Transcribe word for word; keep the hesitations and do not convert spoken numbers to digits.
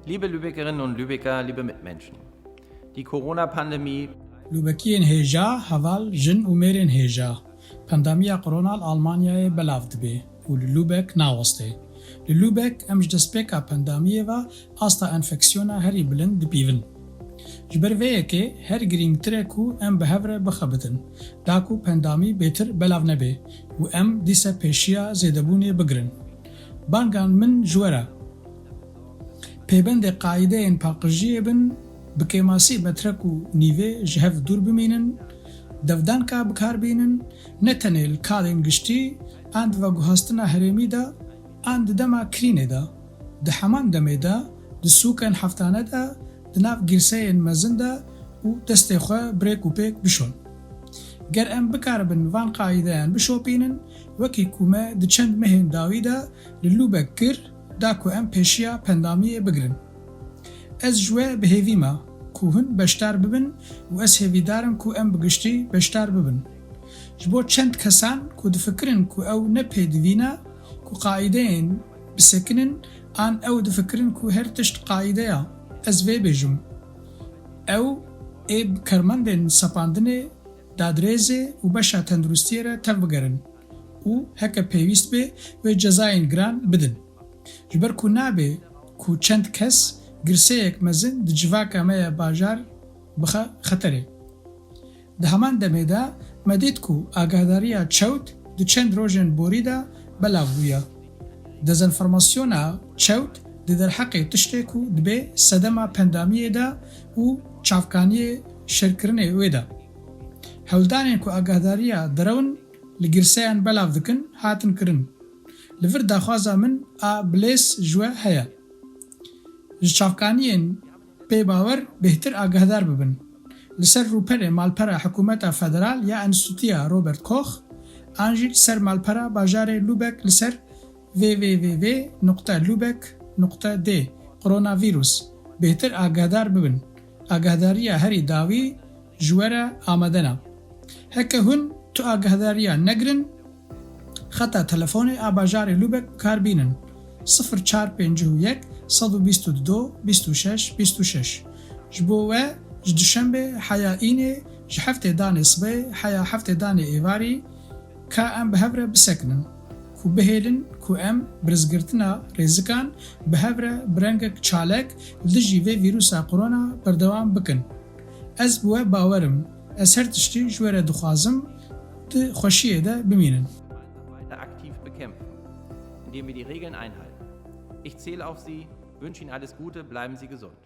Liebe Lübeckerinnen und Lübecker, liebe Mitmenschen, die Corona-Pandemie Lûbekiyên hêja, heval, jin û mêrên hêja. Pandemiya korona li Almanyayê belav dibe û li Lûbek nawestê. Li Lûbek em ji destpêka pandemiyê ve asta enfeksiyona herî bilind dipîvin. Ji ber vê yekê her girîngtir e ku em bi hev re bixebitin, da ku pandemî bêtir belav nebe û em dîse pêşiya zêdebûnê bigirin. Bangan min ji we re. Pêbendê qaîdeyên paqijiyê bin, bi kêmasî metrek û nîvê ji hev dûr bimînin, devdanka bi kar bînin, ne tenê li kadên giştî an di veguhastina herêmî de an di dema kirînê de, di heman demê de, di sûkên heftane de, di nav girseyên mezin de û destê xwe bi rêk û pêk bişon. Ger em bikaribin van qaîdeyan bişopînin, wekî ku me di çend mehên dawî de li Lûbek kir, da ku em pêşiya pandemiyê bigirin. Ez ji we bi hêvî me ku hûn beşdar bibin û ez hêvîdar im ku em bi giştî beşdar bibin. Ji bo çend kesan ku difikirin ku ew ne pêdivî ne ku qaîdeyên bisekinin an ew difikirin ku her tişt qaîde ya, ez vê bêjim. Ew ê bi karmendên sepandinê, dadrêzê û beşa tenduristiyê re tevbigerin û heke pêwîst be wê cezayên giran bidin. Ji ber ku nabe ku çend kes girseyek mezin di civaka me ya bajar bixe xeterê. Di heman demê de me dît ku agahdariya çewt di çend rojên borî de belav bûye. Dezenformasyona çewt di derheqê tiştê ku dibe sedema pandemiyê de û çavkaniyê şerkirinê wê de. Hewldanên ku agahdariya derewin li girseyan belav dikin hatin kirin. Li vir daxwaza min a bilêz ji we heye. Ji çavkaniyên pê bawer bêhtir agahdar bibin. Li ser rûperê malpera Hikûmeta Federal ya Enstîtuya Robert Koch an jî li ser malpera bajarê Lûbek li ser www nuqte lubek nuqte d koronavîrus bêhtir agahdar bibin. Agahdariya herî dawî ji we re amade ne. Heke hûn tu agahdariya negirin, xeta telefonê a bajarê Lûbek bi kar bînin, sifir çar pêncî û yek, sed û bîst û du, bîst û şeş, bîst û şeş. Ji bo we ji duşembê heya înê ji heftê danê sibê heya heftê danê êvarî ka em bi hev re bisekinin. Ku bihêlin ku em bi rêzgirtina rêzikan bi hev re bi rengek çalek li dijî vê vîrusa korona berdewam bikin. Ez bi we bawer im. Ez her tiştî ji we re dixwazim, di xweşiyê de bimînin. Weiter aktiv bekämpfen, indem wir die Regeln einhalten. Ich zähle auf Sie, wünsche Ihnen alles Gute, bleiben Sie gesund.